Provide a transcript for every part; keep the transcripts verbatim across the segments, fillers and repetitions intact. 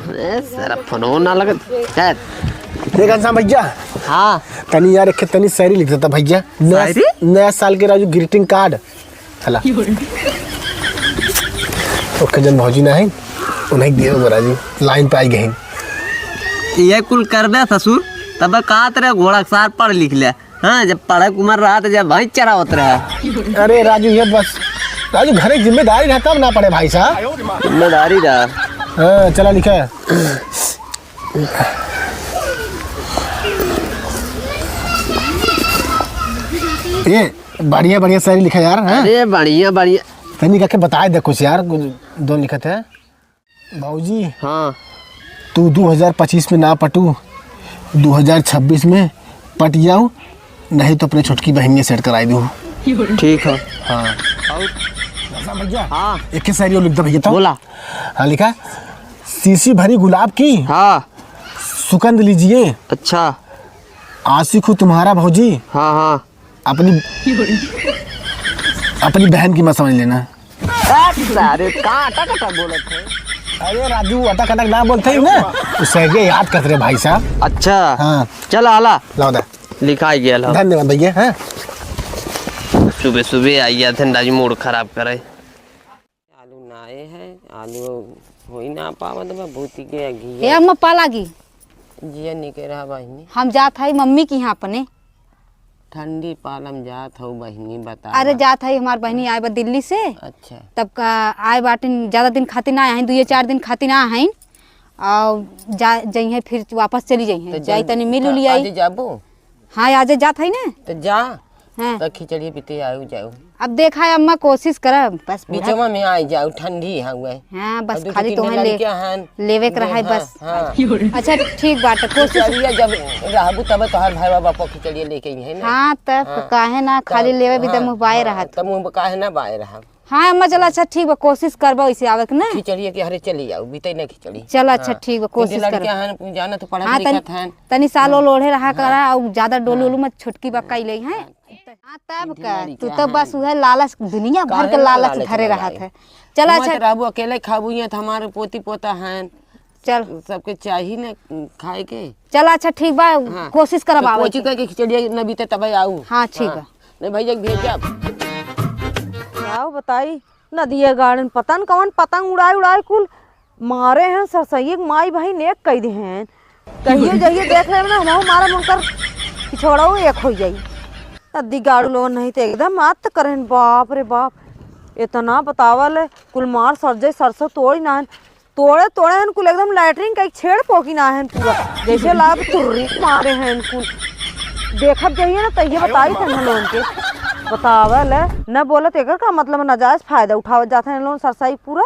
ए, सारा फोनो ना लगत। ए। ए, घनश्याम भैया। हाँ। तनी यार, एक तनी शायरी लिख देता भैया। नया, शायरी? नया साल के राजू greeting card। हला। ओके, जन भौजी ना है, उन्हें दियो राजू, line पे आई गए। ये कुल कर दे ससुर, तब कहत रहे घोड़ा के सार पढ़ लिख ले। हाँ, जब पढ़े के उम्र रहा तो जब भैंस चरावत रहा। अरे राजू, ये बस, राजू, घर की जिम्मेदारी रहा, तब ना पढ़े भाई साहब। जिम्मेदारी रहा। हाँ, चला लिखा। ये बढ़िया, बढ़िया शायरी लिखा यार, हाँ? अरे बढ़िया, बढ़िया। तनी करके बताए दे कुछ यार, कुछ दो लिखत है। बाबूजी, हाँ। तू दो हज़ार पच्चीस में ना पटू, दो हज़ार छब्बीस में पट जाऊ, नहीं तो अपने छोटकी बहन के set कराई दू। ठीक है। हाँ। और? भैया, हाँ। एक ही शायरी और लिख दो भैया तो। बोला। हाँ, लिखा, शीशी भरी गुलाब की हाँ। सुगंध लीजिए। अच्छा। आशिक हूँ तुम्हारा भौजी। हाँ, हाँ। अपनी, अपनी बहन की मत समझ लेना। अरे सारे, का अटक अटक बोलत है? अरे राजू, अटक अटक ना बोलते ही ना, उसे ये याद करते रहे भाई साहब। अच्छा। हाँ। चल आला। लाओ दा। लिखाई गया ला। धन्यवाद भैया। हाँ। सुबह सुबह आई जाते हैं, राजू mood खराब करे। आलू नाए है, आलू होई ना पावत बा, भूति के अघिया। हे अम्मा, पा लागी। जिया निके रहा बहिनी। हम जात हई मम्मी के यहाँ अपने। ठंडी पालम जात हऊ बहिनी, बता। अरे जात हई, हमार बहिनी आए बा दिल्ली से। अच्छा। तब का आए बाटिन, ज्यादा दिन खातिर ना आए हैं, दुइये चार दिन खातिर ना आए हैं। और जा, जइहें फिर वापस चली जइहें। तो जाई जल्दी तनी मिल उली आज आई। जाबू? हाँ, आजे जात हई ना। तो जा। हाँ। तो खिचड़ी पीते आऊ जाऊ। अब देखा है अम्मा, कोशिश करब, बस बुढ़ा बिचवा में आई जाऊ, ठंडी है हुए। हाँ, बस और दू खाली तीन तोहन ले, लड़कियां हन। लेवे के रहे, हाँ, बस। हाँ। अच्छा, ठीक बात है, कोशिश। खिचड़िया जब रहबू तब तोहर भाई बाबा खिचड़िया लेके आई है ना। हाँ, तब हाँ। काहे ना, खाली तब, लेवे भी हाँ, तब मुँह बाए हाँ, रहत। तब मुँह काहे ना बाए रहब। हाँ अम्मा, चला, अच्छा ठीक बा, कोशिश करबा वैसे आवे के ना। खिचड़िया के हरे चली जाऊ, बीते ना खिचड़ी। चला, अच्छा हाँ। ठीक बा, कोशिश करब। लड़कियां हन, जाना तो पढ़त हाँ, तनी, लिखत हन। तनी साल हाँ। ओल ओढ़े रहा हाँ। करा, और ज्यादा डोलू हाँ। ओलू मत, छोटकी बा हाँ। कई ले हैं। हाँ। हाँ, तब तीन का? लड़कियां तू तो हैं। बस उहे लालच, दुनिया भर काहे के ना लालच लालच धरे लगाई? रहत है। चल, हुआं अच्छा। तो रहबू, अकेले खाबू, यहाँ तो हमारे पोती पोता हैं। चल। सबके चाही न खाए के। चल, अच्छा, ठीक बा, हाँ। कोशिश करब तो आवे कोची के। कह के खिचड़िया न बीते तब आऊ। हाँ, ठीक हाँ। बा। नहीं भैया, भेजब। का बताई, नदिया गाड़न पता न कवन पतंग उड़ाए उड़ाए कुल मारे हैं, सरसैये के माई बहिन एक कई दे हैं। कहियो जइयो देख लेब ना, हमहू मारब उनकर पिछोड़ऊ एक होइ जाई। नदी गाड़ू लोगन नहीं तो एकदम आत करेन, बाप रे बाप। इतना बतावल है, कुल मार सर जाई, सरसों तोड़ी ना हन। तोड़े तोड़े हन कुल एकदम लैट्रिन का एक छेड़ पोकी ना हन पूरा। जैसे लाभ तुर्री मारे हैं कुल। देखत जइयो ना तइये बताई तन लोगन के। बतावल है, न बोलत एकर का मतलब है, नाजायज फायदा उठावत जात हैं लोगन सरसाई पूरा।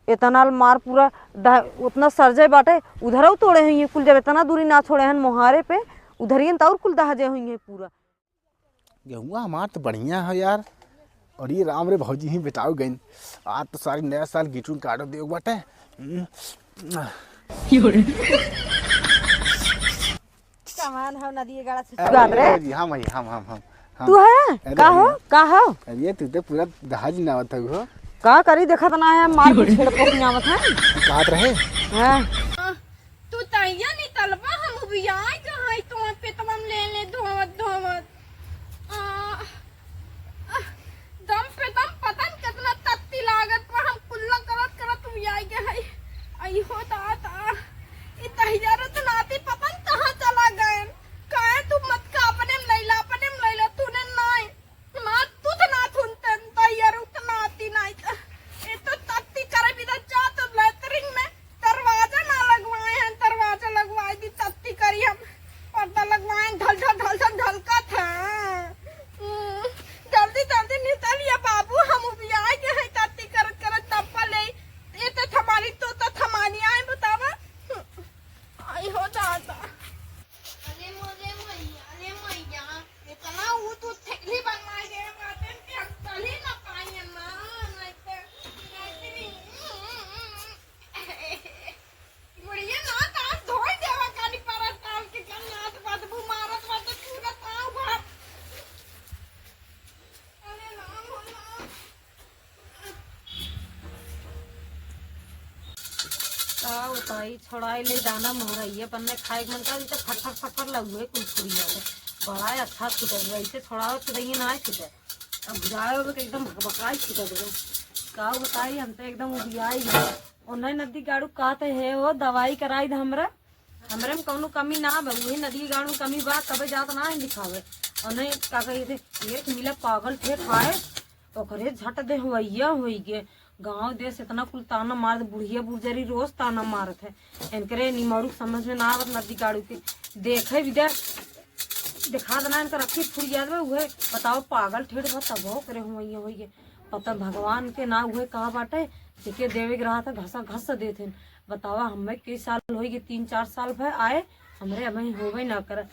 इतना मार पूरा दह-, उतना सरजे बाटे, उधरऊ तोड़े हुई कुल, जब इतना दूरी ना छोड़े हन मोहारे पे, उधरियन त और कुल दहजे हुई पूरा। गेहुआ हमार तो बढ़िया है यार। और ये राम रे भौजी ही बेटाऊ गइन। आज तो सारी नया साल गिटू काटो देव बाटे। हम्म। कमान हो नदी गाड़ा से अरे, सुगात रे। अरे, हम, हम, हम, हम, हम। तू है? अरे, का हो? अरे, का हो? अरे, तू तो पूरा दहाज नावत हो। का करी, देखत ना है, मार के छेड़ पोक नावत है। बात रहे। हाँ। तू तैया निकलबा, हम उबियाए जहाँ तो पेटवा में ले ले धोवत, धोवत। आ, आ, दम पे दम पता न कितना तत्ती लागत बा, हम कुल्ला करत करत उबियाए गए हई। आई हो दादा, ई तैया रे तो नाती पता न कहाँ चला गए। काहे तू मत का अपने में लैला, अपने में लैला, तूने नाई। मार तू तो ना थुनते, तैया रे तो नाती नाई तो। ये तो तत्ती करे बिना जा तो लैट्रिन में दरवाजा ना लगवाए हैं, दरवाजा लगवाए दी, तत्ती करी हम। का बताई, छोड़ाई ले दाना मोहरइया पन्ने खाए के मन का, ई तो फटफट फटफट लगे कुरकुरिया के। बड़ा ही अच्छा छूटे, वैसे छोड़ाओ तो दइए ना छूटे। अब जाए होबे के एकदम भकभकाई छूटे देबे। का बताई, हम तो एकदम उबियाई गए। ओन्हे नदी गाड़ू कहते है वो दवाई कराई दे हमरा। हमरे में कौनो कमी ना बा, वही नदी गाड़ू कमी बा, तबे जात ना है दिखावे। और नहीं का कही थे, एक मिला पागल ठेठ आए, ओकरे झट दे हुवैया होई गे। गाँव देश इतना कुल ताना मारत, बुढ़िया बुढ़जरी रोज ताना मारत है। इनकरे निमरू समझ में ना आवत नदी गाड़ू के। देखे भी दे, देखा देना इनकर अखी फुरिया देवे, उहे बताओ पागल ठेठ बा, तबो ओकरे हुवैया होई गे। पता भगवान के ना उहे कहा बाटे, जेके देवे के रहा था घसा घस देत हैं। बतावा हमें कई साल होई गे, तीन चार साल भय आए, हमरे अबहीं होबे ना करे।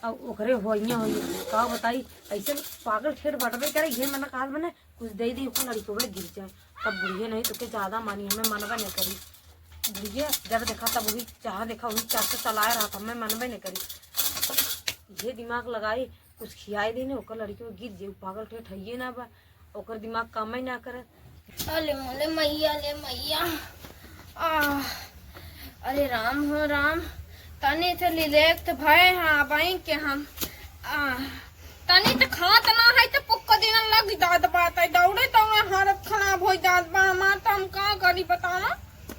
अब ओकरे होइया होई, का बताई, ऐसे पागल ठेठ बटबे करे, ये मना कहत बने, कुछ दे दी, ओकर लड़की गिर जाए, तब बुढ़िए नहीं तो के ज्यादा मानी, हमें मनबे न करी। बुढ़िए जब देखा तब वही, जहाँ देखा वही चार सौ चलाए रहा, हमें मनबे न करी। ये दिमाग लगाई, कुछ खियाए दे ने, ओकर लड़की गिर जाए, उ पागल ठेठ हइये ना बा, ओकर दिमाग कामे ना करे। अले मोले मैया, ले मैया। आ, अरे राम हो राम, तनी तो relax भए हाँ बाई के हम। आ, तनी तो खात ना है तो पुक्का दिन लग जात बात है, दौड़े दौड़े हालत खराब हो जात बा हमार, तो हम का करी बतावा?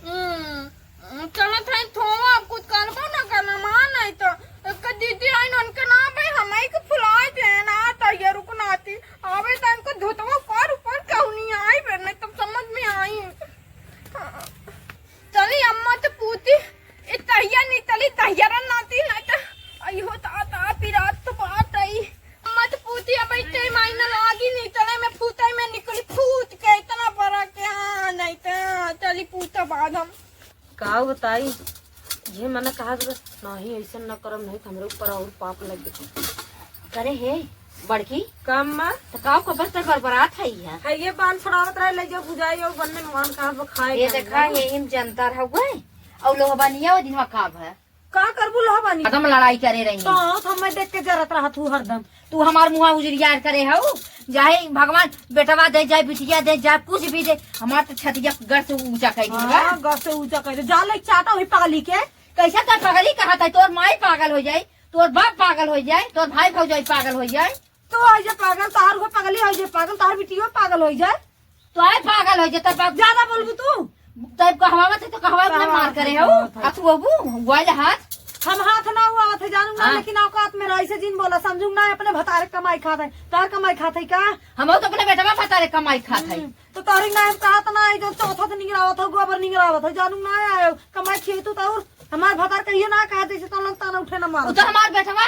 हम्म, चलत है थोवा, अब कुछ करबो ना करना, मान है तो। एक दीदी आइन उनके ना भाई, हम ही के फुलाए थे ना, तो ये रुक ना आती। आवे तो इनको धोतवा ऊपर ऊपर कहूँ नहीं आई, फिर नहीं तब समझ में आई। हाँ। चली अम्मा तो पूती, ए तहिया नहीं चली, तहिया रन नाती, नहीं तो आई हो ता, ता पिरात तो बात आई। अम्मा तो पूती, अब इतने मायने लागी नहीं चले, मैं फूटे में निकली, फूट के इतना बड़ा क्या, नहीं तो चली पूता बाद हम। का बताई, ये मना कहा कि बस नाही, ऐसन न करम, नहीं तो हमरे ऊपर और पाप लग गए। करे हे बड़की, का अम्मा? तो का को बस तो बरबरात है यहाँ। है ये बाल छुड़ावत रहे, ले जाओ बुझाई और बनने मान कहा वो खाए ये के देखा अंदर। हे, हम जनता रह गए और लोग बनिया वो दिन का है। का करबू लोहबानी? एकदम लड़ाई करे रही। तो तो हमें देख के जरत रहत हूँ हरदम। तू हमार मुँह उजरियार करे हऊ, चाहे भगवान बेटवा दे, चाहे बिटिया दे, चाहे कुछ भी दे, हमार तो छतिया घर से ऊंचा कर दे। हाँ, घर से ऊंचा कर दे। जा ले चाटा हुई पगली के। कैसे तो पगली कहा था, तोर माई पागल हो जाए, तोर बाप पागल हो जाए, तोर भाई भौजाई पागल हो जाए। तू हो जे पागल, तोहर हो पगली हो जे पागल, तोहर बिटियो पागल हो जाए। तो आए पागल हो जे, तब ज्यादा बोलबू तू। तब कहवावत है तो कहवावत ना कहवावत मार करे है, हो। कहवावत है। आ तू अबू, वाले हाथ। हम हाथ ना हुआ थे जानू ना, हाँ। लेकिन औकात में रही से जिन बोला, समझू ना, अपने भतारे कमाई खात है। तोहर कमाई खात है का? हम तो अपने बेटवा भतारे कमाई खात है। हम्म, तो तोहरी ना हम कहत ना है, जो चौथा से निंगरावत हो, गोबर निंगरावत हो, जानू ना आयो, कमाई खिए तू तो और हमार भतार कहियो ना कहा जैसे तो ताना उठे ना मारो। वो तो हमार बेटवा